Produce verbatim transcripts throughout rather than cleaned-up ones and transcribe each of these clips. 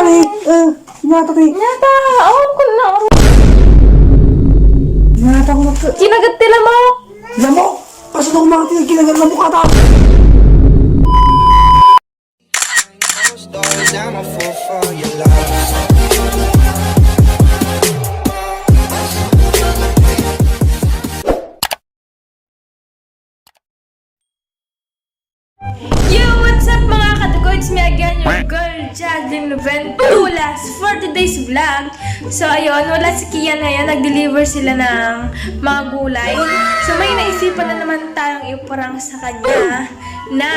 Eh, eh, inyata ti. Inyata, oh, kun na, oh. Inyata ko magka- Kinagat ti lamok. Lamok? Kaso na kumangati, kinagat lamok ata. Yo, what's up, mga kadugo? It's me again, your girl, Jadlyn Luventulas, for today's vlog. So, ayun, wala si Kian ngayon. Nag-deliver sila ng mga gulay. So, may naisipan na naman tayong iprank sa kanya na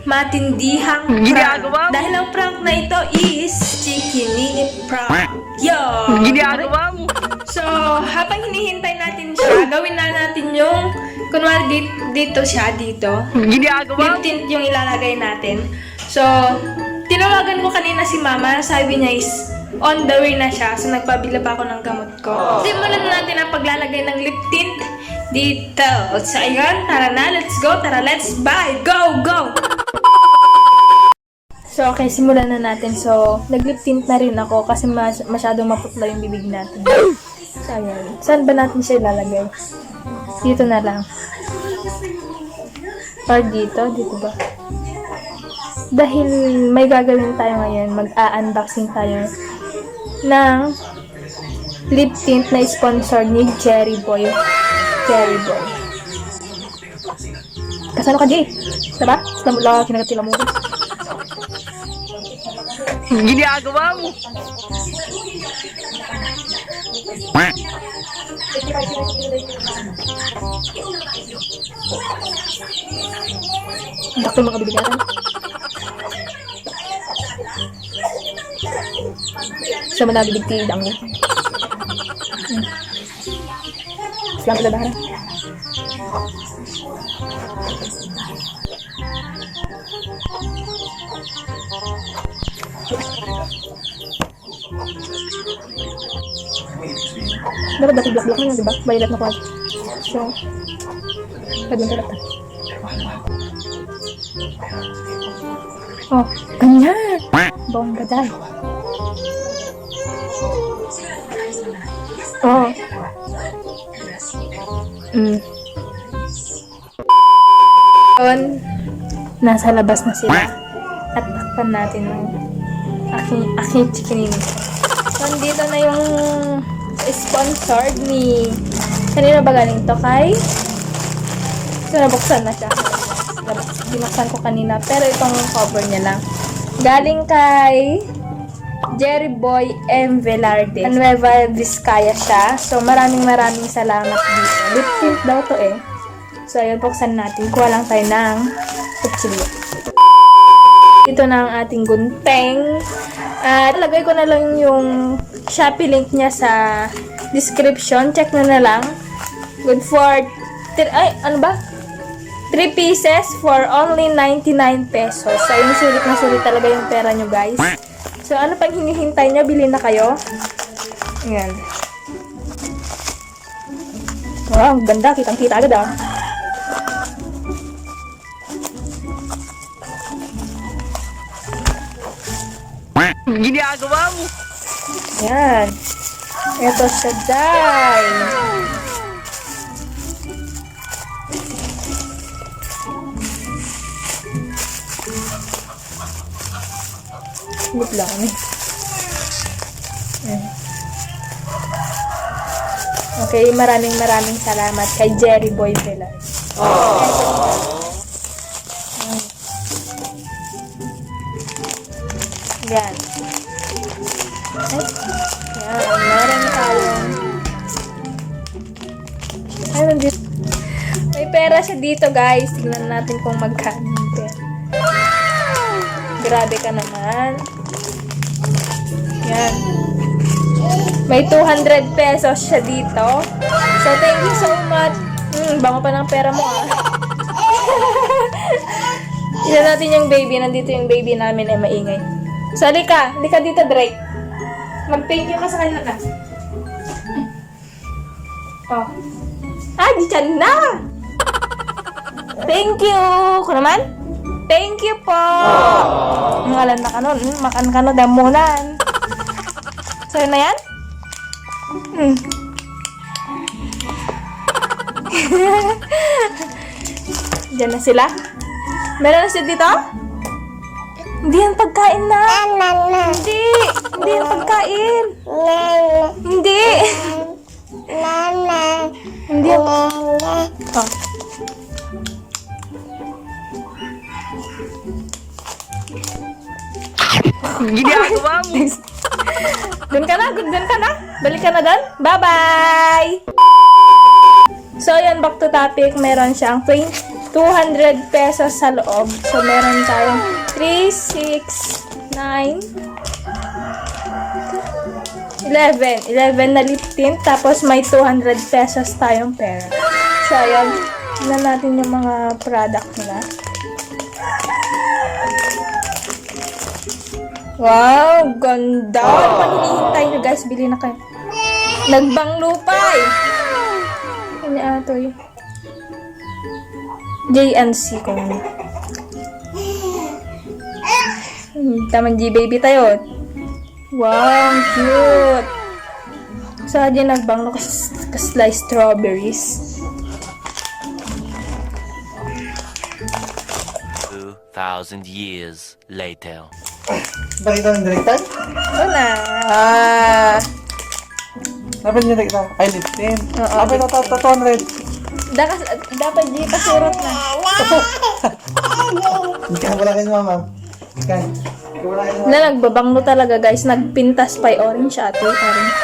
matindihang prank. Dahil ang prank na ito is chikinini prank. Yo! Ginagawa mo. So, habang hinihintay natin siya, gawin na natin yung, kunwari, di-, dito siya, dito. Ginagawa mo. Lip tint yung ilalagay natin. So, tinawagan ko kanina si Mama, sabi niya is on the way na siya. So, nagpabili pa ako ng gamot ko. Simulan na natin ang paglalagay ng lip tint dito. So, ayun, tara na, let's go, tara, let's buy, go, go! So, okay, simulan na natin. So, nag-lip tint na rin ako kasi mas-, masyadong maputla yung bibig natin. So, ayan. Saan ba natin siya ilalagay? Dito na lang. Or dito, dito ba? Dahil may gagawin tayo ngayon, mag-a-unboxing tayo ng lip tint na sponsor ni Cherry Boy. Cherry Boy. Kasano ka, Jay? Diba? Lamula, kinagat ti lamok. Ginagawa mo. Ang dakto mga bibig natin. Sa mga bibig ti dango. Hmm. Islam pala bahara. Dapat dati black-black na yun, di ba? Violet na kuwan. So, pwede yung talaga. Oh, ganyan. Bongga dahil. Oh. Mm. Yun, nasa labas na sila. At takpan natin ng aking, aking chikinini. So, nandito na yung sponsored ni, kanino ba galing to? Kay? So, nabuksan na siya. Nabuk-, binuksan ko kanina. Pero itong cover niya lang. Galing kay Jerry Boy M. Velarde. Nueva Vizcaya siya. So, maraming maraming salamat dito. Lip tint daw to eh. So, ayun, buksan natin. Kuha lang tayo ng kutsilyo. Ito na ang ating gunting. At lagay ko na lang yung Shopee link niya sa description. Check nyo na lang. Good for, thr-, ay, ano ba? Three pieces for only ninety-nine pesos. So, ayun, sulit na sulit talaga yung pera nyo, guys. So, ano pang hinihintay nyo? Bili na kayo. Ayan. Wow, ang ganda. Kitang-kita agad, ah. Ginagawa mo. Yan. Ito siya, day. Wait lang, eh. Mm. Okay, maraming maraming salamat kay Jerry Boy Velar. Mm. Yan. Ay, yan. Meron tayong Ay, nandito. May pera siya dito, guys. Tingnan natin kung magkano yung pera. Grabe ka naman. Yan. May two hundred pesos siya dito. So, thank you so much. Hmm, bango pa ng pera mo, ah. Tignan natin yung baby. Nandito yung baby namin, eh, maingay. So, halika. Halika dito, Drake. Mag-thank you ka sa kanya na. Oh. Ah, di siya na! Thank you! Ko naman? Thank you po! Ang alam na kano, mm, makan kano, damunan. So, yun na yan? Mm. Diyan na sila. Meron na sila dito? Hindi yan pagkain na. Hindi. Hindi yan pagkain. Hindi. Hindi yan. Oh. Ginagawa mo. Doon ka na, doon ka na. Balik ka na doon. Bye-bye! So, yan, back to topic. Meron siyang twenty, two hundred pesos sa loob. So, meron tayong three, six, nine, eleven. Eleven na lip tint. Tapos, may two hundred pesos tayong pera. So, ayan. Tingnan natin yung mga product nila. Wow, ganda. Ano pang hinihintay nyo, guys? Bili na kayo. Nagbang lupay. Ano atoy? J N C ko na. Hmm, tamang G baby tayo. Wow, ang cute. Sa di nagbang no kas, kas slice strawberries. Two thousand years later. Bakit ang direkta? Wala. Ah. Dapat niya direkta. Ay, lip tint. Oo. Dapat ito, ito, two hundred. Dakas, dapat di pasurot na. Hindi ka wala kayo, mama. Kan, wala kayo, mama. Na nagbabanglo talaga, guys. Nagpintas pa'y orange ate. Orange.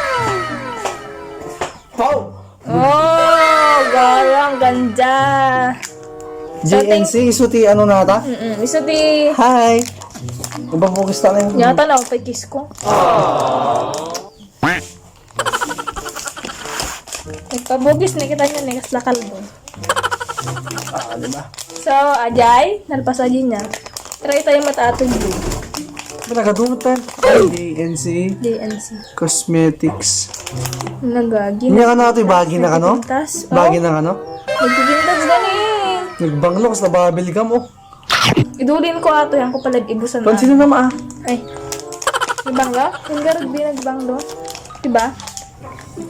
Wow! Oh, wow, ang ganda. So, thank J N C, isu ti ano na ata? Mm-mm. Isu ti Hi! Ibang bugis na kayo. Yata na, okay, kiss ko. Nagpabugis na kita niya, next lakal mo. Ah, di ba? So, ajay, nalpas ajay niya. Try tayo mataatog din. Ba, nagadungot tayo? J N C. J N C. Cosmetics. Nagagi. Hindi ka na ito, bagi na ka, no? Nagpipintas. Bagi Oh. na ka, no? Nagpipintas gani. Nagbanglo, kas nababil ka mo. Idulin ko ato, yan ko pala ibusan na. Pansin na naman, ah. Ay. Di bangga? Ang garag di nagbanglo. Diba?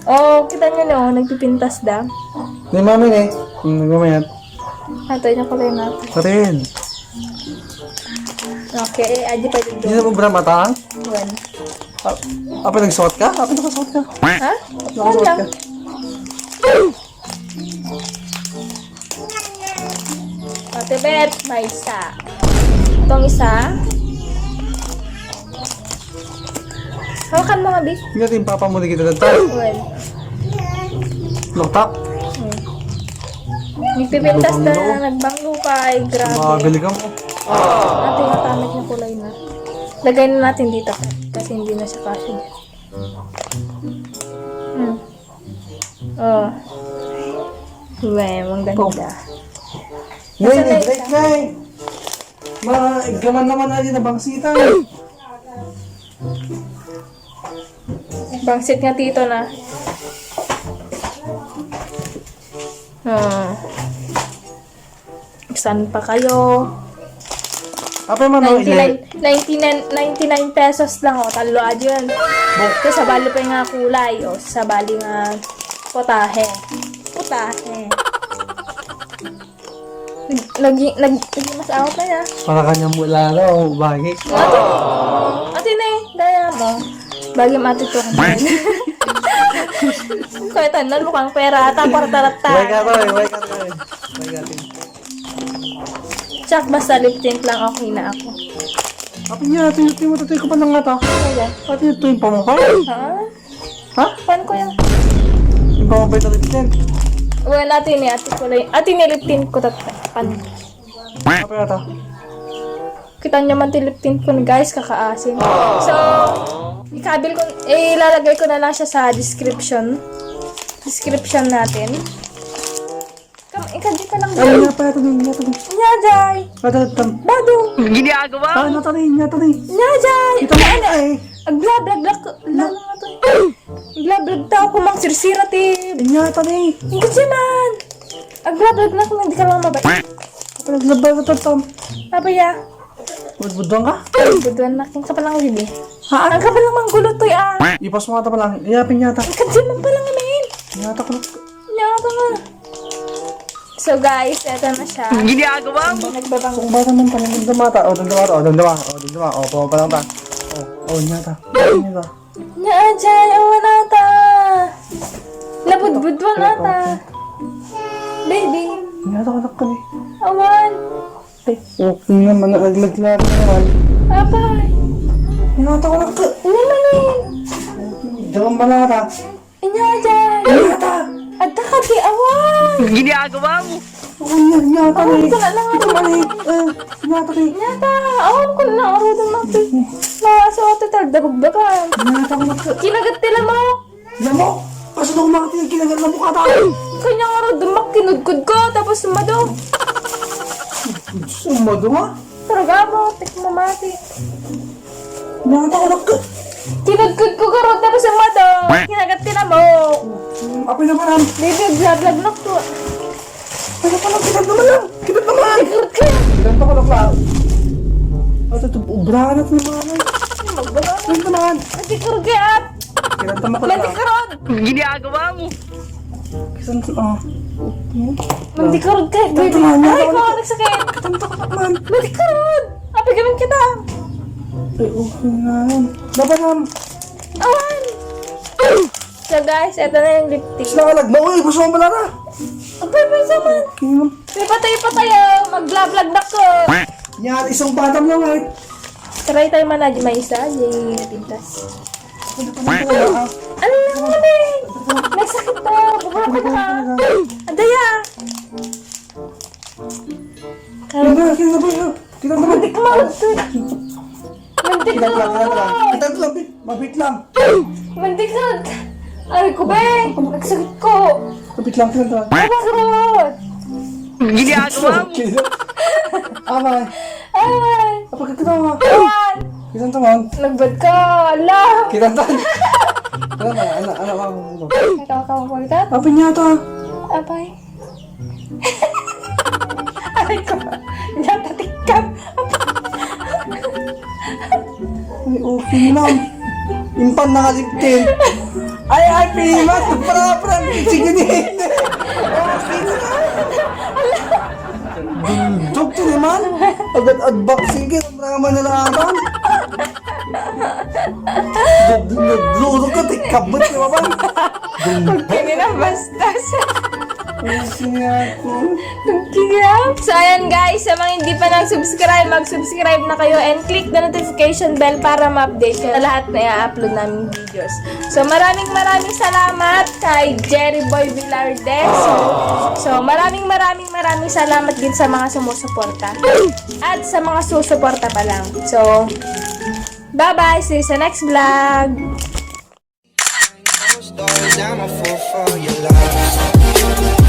Oh, kita niyo no, nagpipintas da. Ni mami ni. Hmm, nagmamayat. Ato, yan ko lang natin. Patin. Okay, adi pa din Hindi na doon. mo bra matang? Wen. Ah, apa nagsuot ka? Apa nagsuot ka? Ha? Nagsuot Wala. ka? Ate Beth, may isa. Itong isa. Hawakan mo nga, Bi. Hindi natin papa mo na kita dito. Well. Loktak. Hmm. Nagpipintas na, Nagbanglo. nagbanglo pa, ay grabe. Mabili ka mo. Ate, matamit na kulay na. Lagay na natin dito kasi hindi na siya kasya dyan. Hmm. Oh. Uwe, ang ganda. Oh. Nay, Asan na break, isa? Nay. Ma, gaman naman na din nabangsita. Bangsit nga tito na. Hmm. Saan pa kayo? Apa yung mano, ninety-nine, ninety-nine, ninety-nine pesos lang, oh. Talo aja yan. Tapos sabali pa nga kulay, oh. Sabali nga putahe. Putahe. Nag-, nag-, nag-, naging mas awat na niya. Para kanya mula na, oh, bagay. Ate, ate na eh. Daya mo. Bagay mo ate to. Kaya tayo na, lukang pera. Ata, kwarta, rata. Way ka to, eh. Way ka to, eh. Way ka to. Tsak, basta lip tint lang, okay na ako. Apa niya, ito yung, ito yung matatoy ko pa ng ngata. Kaya? Pati ito yung pamukha. Ha? Ha? Pan ko yan. Yung pamukha ito lip tint. Well, ate ni ate ko lang. Ate ni lip tint ko tat-, pan. Apa yata? Kita niyo man ti lip tint ko, guys, kakaasin. So, ikabil ko, eh, ilalagay ko na lang siya sa description. Description natin. Kam-, ikadyo ka lang, Ay, Jay. Nga pa, ito na, nga pa. Nya, Jay. Ito, ito. Bado. Ginagawa Ah, mo. Nata na, nga, ito na. Nya, Jay. Kita mo, Ano? Ay. Agblablag, lak-, lalo nga to. Agblablag tao ko, mang sirsira, ti. Nga, ito na. Hindi siya man. Agblablag na kung hindi ka lang mabait. Naglaba ka, Tom. Apa ya? Budbuduan ka? Budbuduan na. Ang kapalang gini. Ha? Ang kapalang manggulo to, ah. Ipas mo ata palang. Iyapin niya ata. Ang kadya man palang, men. Inyata ko. Inyata nga. So, guys, eto na siya. Ginagawa mo? Nagbabang. Kung bata man pala, damdama ta. O, damdama ta. O, damdama. O, damdama. O, papalang ta. O, o, inyata. Inyata. Nya, Jay, awan ata. Nabudbudwan ata. Baby. Inyata ko, anak ko, eh. Awan. Ay, okay naman, nalaglag na naman. Apay. Inyata ko, anak ko. Ano man eh? Diyan ba na ata? Inya, Jay. Inyata. Adda ka di awan. Ginagawa mo? Awan na, inyata na eh. Awan ko na lang. Ito man eh. Eh, inyata na eh. Inyata. Awan ko na lang. Arudan mo, te. Nasa ate tal, dabagdagan. Inyata ko, anak ko. Kinagat tila mo. Lamok! Pasunong mga tingin kinagal na mukha ta! Kanya nga raw, dumak kinudkod ko, tapos sumado. Sumado nga? Talaga mo, tik mamati. Nangatawa ka. Kinudkod ko karon, tapos sumado. Kinagat tinamo. Apay na parang. Baby, vlog-vlog na ko. Ano pa lang, kita naman lang. Kita naman. Tikot ka. Kita pa lang lang. Ato to, ubrahan at naman. Magbaba. Kita naman. Tikot ka. Kinanta mo ko lang. Mantikarod! Ginagawa mo! Kisan, ah. Mantikarod ka, baby. Tanto man, aray ko, nagsakit. Tanto ka man. Mantikarod! Apigamin kita. Ay, okay na yan. Baba na. Awan! So guys, eto na yung lip tint. Sila ka nagmauy, gusto mo pala na. Ang pwede sa man. May patay-patay, oh. Mag-vlog-vlog na ko. Yan, isang bottom lang, eh. Try tayo man na may isa, yung napintas. Ano na nga, be? Nagsakit to. Bumaba ka na. Adaya. Kita na, kita na ba yun? Kita na ba? Mantik mo. Mantik mo. Kita na lang, kita na lang. Kita na lang, be. Mabit lang. Mantik na. Aray ko, be. Nagsakit ko. Mabit lang, kita na lang. Ay, bakit? Ginagawa mo. Amay. Ay. Apa ka kita mo? Ayan. Kita na man. Nagbad ka. Ala. Kita na. Ano na, ano, ano, ano, ano. Ikaw, ikaw, ikaw, ikaw. Apa niya to? Apay. Aray ko. Natatikam. Ay, okay lang. Impan na nga lip tint. Ay, ay, pimas. Para, para. Sige, di. Okay na. Dundog to naman. Agad unboxing ka. Ang mga manalaman. Nag-, naglulog ka, tikabot ka naman. Pagkini na bastas. Ay, siya ako. Pagkini. So, ayan guys, sa mga hindi pa nag-subscribe, mag-subscribe na kayo and click the notification bell para ma-update kayo sa lahat na i-upload naming videos. So, maraming maraming salamat kay Jerry Boy Velarde. So, so, maraming maraming maraming salamat din sa mga sumusuporta at sa mga susuporta pa lang. So, bye-bye. See you sa next vlog. I'm a fool for your love.